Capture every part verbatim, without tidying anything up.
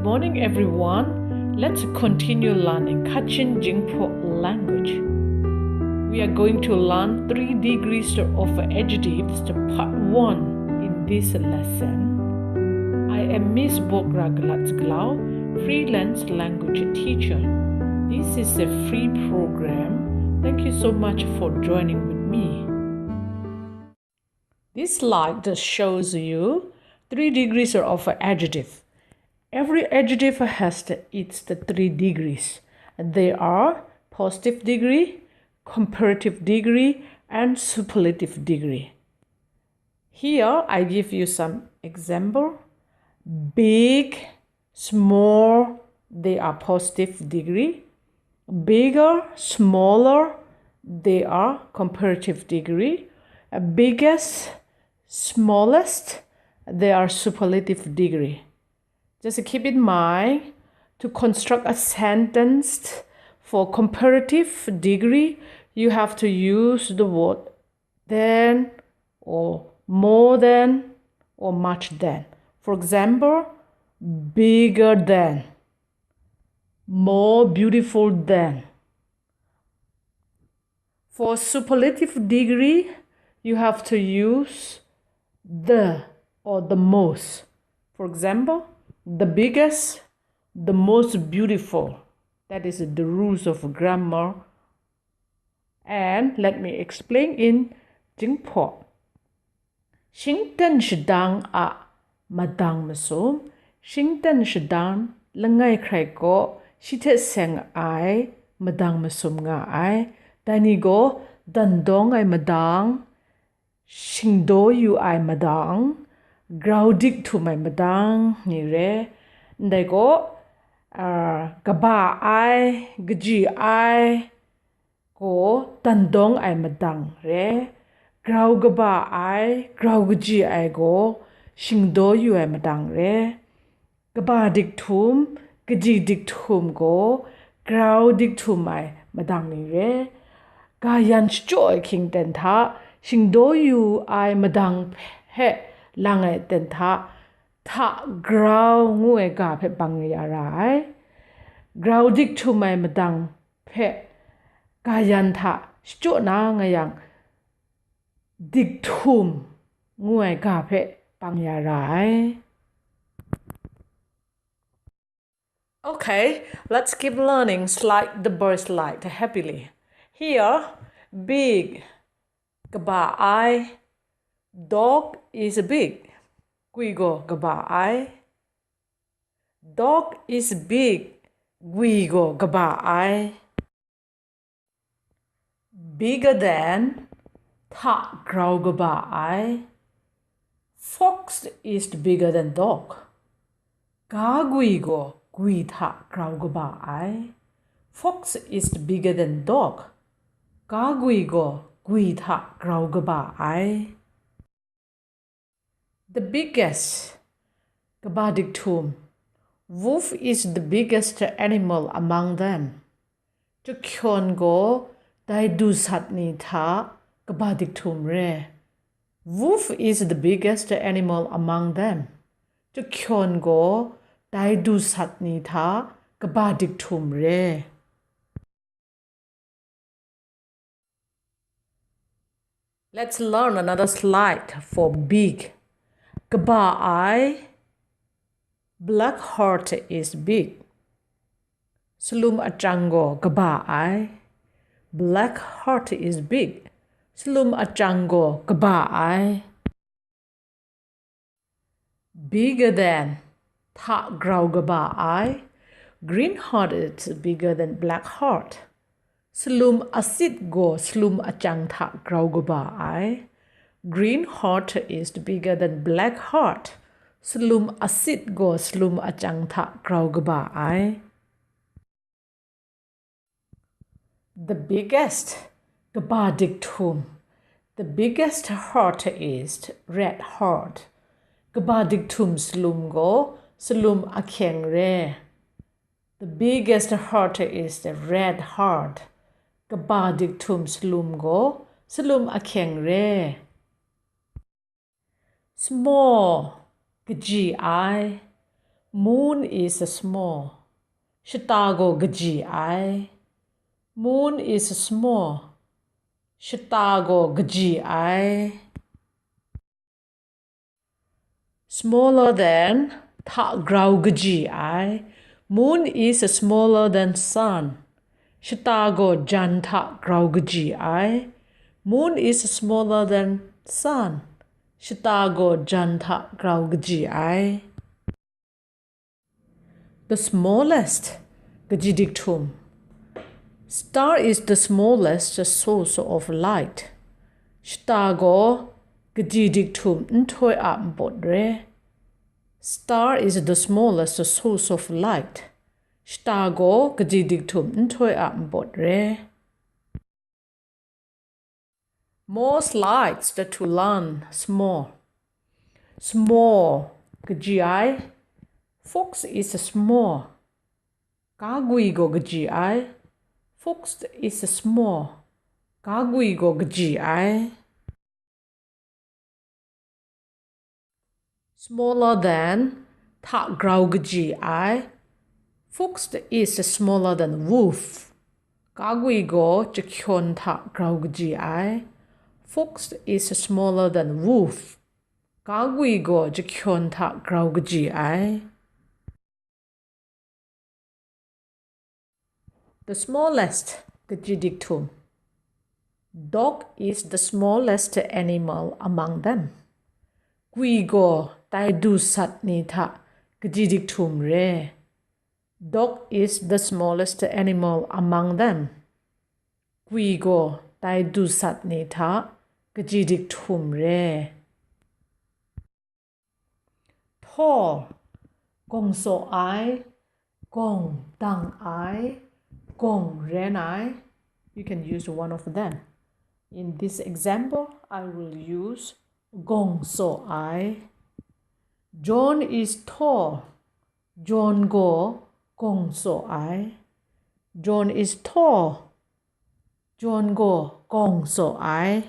Morning, everyone. Let's continue learning Kachin Jinghpaw language. We are going to learn three degrees of adjectives, the part one in this lesson. I am Miss Bogra Galatsglau, freelance language teacher. This is a free program. Thank you so much for joining with me. This slide shows you three degrees of adjective. Every adjective has the, its the three degrees. They are positive degree, comparative degree, and superlative degree. Here I give you some example. Big, small, they are positive degree. Bigger, smaller, they are comparative degree. Uh, biggest, smallest, they are superlative degree. Just keep in mind, to construct a sentence for comparative degree, you have to use the word than or more than or much than. For example, bigger than, more beautiful than. For superlative degree, you have to use the or the most. For example, the biggest, the most beautiful. That is the rules of grammar. And let me explain in Jinghpaw. Shingten shadang a madang masum, shingten shadang langai hkrai gaw shi hte seng ai madang masum nga ai. Dai ni gaw dan dawng ai madang, shingdaw yu ai madang, grau dik htum ai madang ni re. Ndai gaw, ah, kaba ai, kaji ai, gaw dan dawng ai madang re, grau kaba ai, grau kaji ai gaw shingdaw yu ai madang re, kaba dik htum, kaji dik htum gaw grau dik htum ai madang ni re, ga yan shachyaw ai hkying ten hta shingdaw yu ai madang hpe lang ai ten hta, hta grau ngu ai ga hpe bang ya ra ai. Grau dik htum ai madang hpe ga yan hta shachyaw na nga yang, dik htum ngu ai ga hpe bang ya ra ai. Okay, let's keep learning slide the bird slide happily. Here, big, kaba ai, dog is big, gwi gaw kaba ai. Dog is big, gwi gaw kaba ai. Bigger than, hta grau kaba ai. Fox is bigger than dog. Ga gwi gaw gwi hta grau kaba ai. Fox is bigger than dog. Ga gwi gaw gwi hta grau kaba ai. The biggest, kaba dik htum. Wolf is the biggest animal among them. Jahkyawn gaw dai du sat ni hta kaba dik htum re. Wolf is the biggest animal among them. Jahkyawn gaw dai du sat ni hta kaba dik htum re. Let's learn another slide for big. Kaba ai, black heart is big. Salum achang gaw kaba ai. Black heart is big. Salum achang gaw kaba ai. Bigger than, hta grau kaba ai. Green heart is bigger than black heart. Salum asit gaw salum achang hta grau kaba ai. Green heart is bigger than black heart. Salum asit gaw salum achang hta grau kaba ai. The biggest, kaba dik htum. The biggest heart is red heart. Kaba dik htum salum gaw salum ahkyeng re. The biggest heart is the red heart. Kaba dik htum salum gaw salum ahkyeng re. Small, kaji ai. Moon is small. Shata gaw kaji ai. Moon is small. Shata gaw kaji ai. Smaller than, hta grau kaji ai. Moon is smaller than sun. Shata gaw jan hta grau kaji ai. Moon is smaller than sun. Shata gaw jan hta grau kaji ai. The smallest, kaji dik htum. Star is the smallest source of light. Shata gaw kaji dik htum nhtoi a npawt re. Star is the smallest source of light. Shata gaw kaji dik htum nhtoi a npawt re. Most likes to learn small. Small, kaji ai. Fox is small. Gagwi gaw kaji ai. Fox is small. Gagwi gaw kaji ai. Smaller than, hta grau kaji ai. Fox is smaller than wolf. Gagwi gaw jahkyawn hta grau kaji ai. Fox is smaller than wolf. Gagwi gaw jahkyawn hta grau kaji ai. The smallest, kaji dik htum. Dog is the smallest animal among them. Gwi gaw dai du sat ni hta kaji dik htum re. Dog is the smallest animal among them. Gwi gaw dai du sat ni hta kaji dik htum re. Tall, gawng saw ai, gawng dang ai, gawng ren ai. You can use one of them. In this example, I will use gawng saw ai. John is tall. John gaw gawng saw ai. John is tall. John gaw gawng saw ai.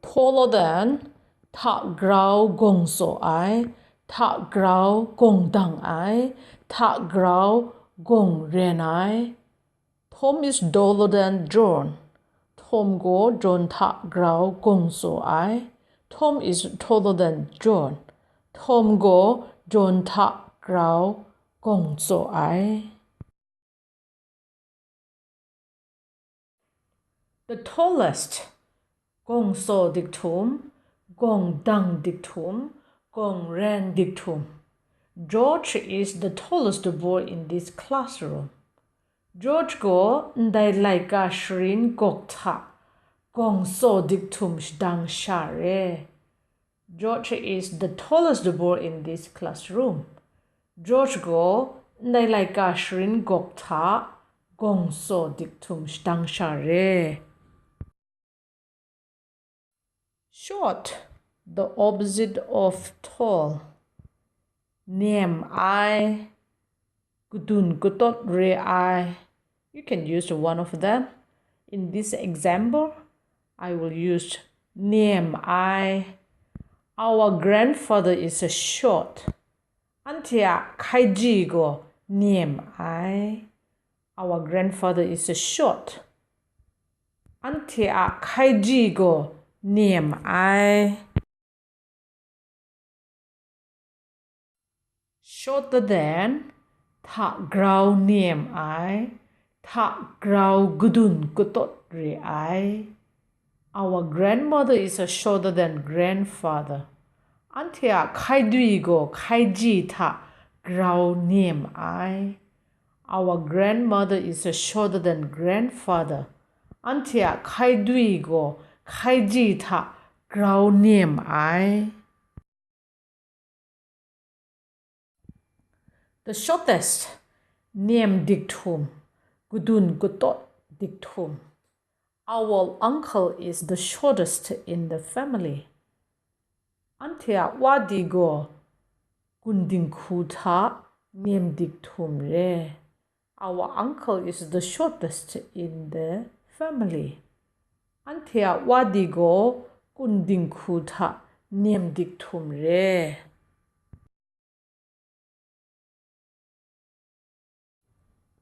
Taller than, hta grau gawng saw ai, hta grau gawng dang ai, hta grau gawng ren ai. Tom is taller than John. Tom gaw John hta grau gawng saw ai. Tom is taller than John. Tom gaw John hta grau gawng saw ai. The tallest, gawng saw dik htum, gawng dang dik htum, gawng ren dik htum. George is the tallest boy in this classroom. George gaw ndai laika sharin gawk hta gawng saw dik htum shadang sha re. George is the tallest boy in this classroom. George gaw ndai laika sharin gawk hta gawng saw dik htum shadang sha re. Short, the opposite of tall. Nem ai, kadun katawt re ai. You can use one of them. In this example, I will use nem ai. Our grandfather is a short. Anhte a hkaiji gaw nem ai. Our grandfather is a short. Anhte a hkaiji gaw nem ai. Shorter than, hta grau nem ai, hta grau kadun katawt re ai. Our grandmother is a shorter than grandfather. Anhte a hkaidwi gaw hkaiji hta grau nem ai. Our grandmother is a shorter than grandfather. Anhte a hkaidwi gaw hkaiji hta grau nem ai. The shortest, nem dik htum, kadun katawt dik htum. Our uncle is the shortest in the family. Anhte a wadi gaw gun dinghku hta nem dik htum re. Our uncle is the shortest in the family. Anhte a wadi gaw gun dinghku hta nem dik htum re.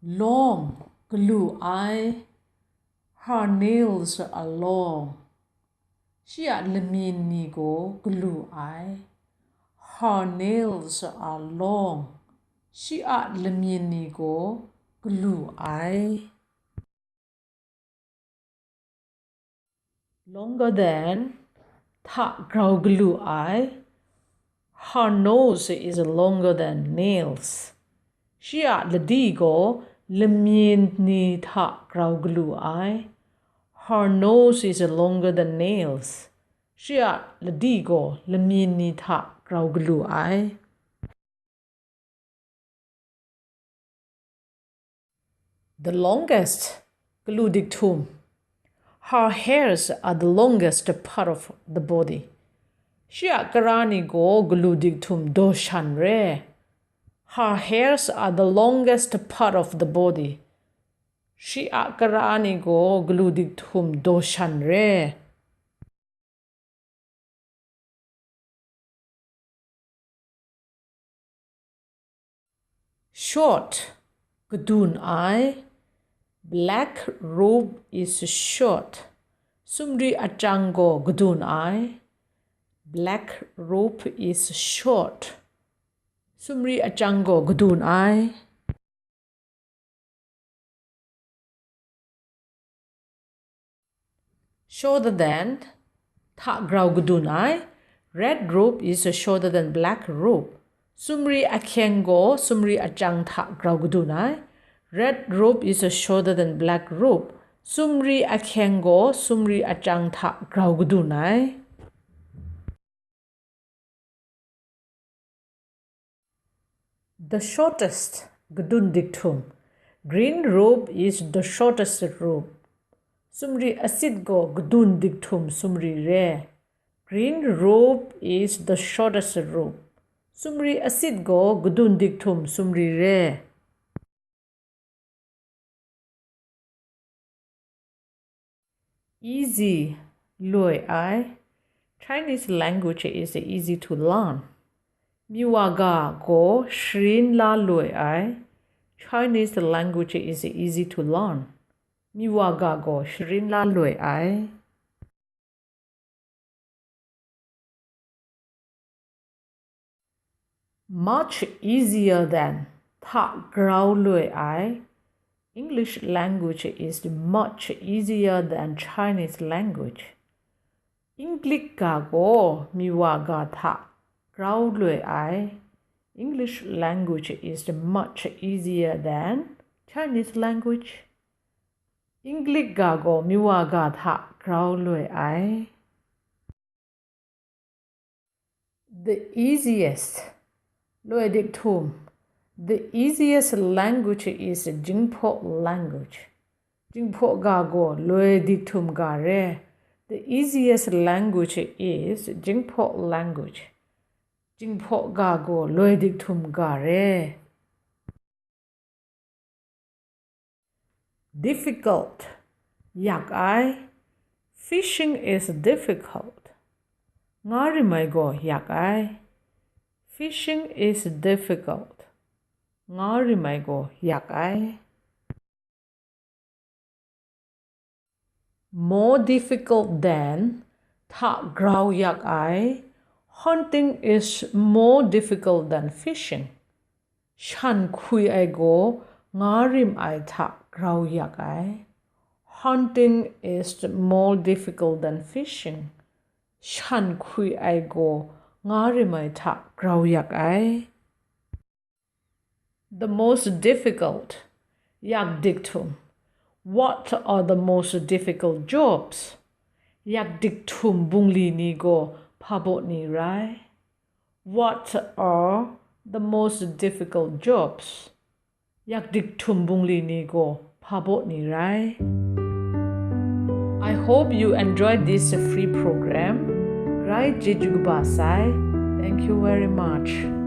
Long, galu ai. Her nails are long. Shi a lamyin ni gaw galu ai. Her nails are long. Shi a lamyin ni gaw galu ai. Longer than, hta grau galu ai. Her nose is longer than nails. Shi a ladi gaw lamyin ni hta grau galu ai. Her nose is longer than nails. Shi a ladi gaw lamyin ni hta grau galu ai. The longest, galu dik htum. Her hairs are the longest part of the body. Shi a kara ni gaw galu dik htum daw shan re. Her hairs are the longest part of the body. Shi a kara ni gaw galu dik htum daw shan re. Short, gadun ai. Black robe is short. Sumri achyang gaw gadun ai. Black robe is short. Sumri achyang gaw gadun ai. Shorter than, hta grau gadun ai. Red robe is shorter than black robe. Sumri ahkyeng gaw sumri achyang hta grau gadun ai. Red robe is shorter than black robe. Sumri ahkyeng gaw sumri achyang hta grau gadun ai. The shortest, gadun dik htum. Green robe is the shortest robe. Sumri asit gaw gadun dik htum sumri re. Green robe is the shortest robe. Sumri asit gaw gadun dik htum sumri re. Easy, loi ai. Chinese language is easy to learn. Miwa ga gaw sharin la loi ai. Chinese language is easy to learn. Miwa ga gaw sharin la loi ai. Much easier than, hta grau loi ai. English language is much easier than Chinese language. Inglik ga gaw miwa ga hta grau loi ai. English language is much easier than Chinese language. Inglik ga gaw miwa ga hta grau loi ai. The easiest, loi dik htum. The easiest language is Jingpho language. Jingpho ga gaw loi dik htum ga re. The easiest language is Jingpho language. Jingpho ga gaw loi dik htum ga re. Difficult, yak ai. Fishing is difficult. Nga rim ai gaw yak ai. Fishing is difficult. Nga rim ai gaw yak ai. More difficult than, hta grau yak ai. Hunting is more difficult than fishing. Shan hkwi ai gaw nga rim ai hta grau yak ai. Hunting is more difficult than fishing. Shan hkwi ai gaw nga rim ai hta grau yak ai. The most difficult, yak dik htum. What are the most difficult jobs? Yak dik htum bungli ni gaw hpa baw ni rai? What are the most difficult jobs? Yak dik htum bungli ni gaw hpa baw ni rai? I hope you enjoyed this free program. Grai chyeju kaba sai. Thank you very much.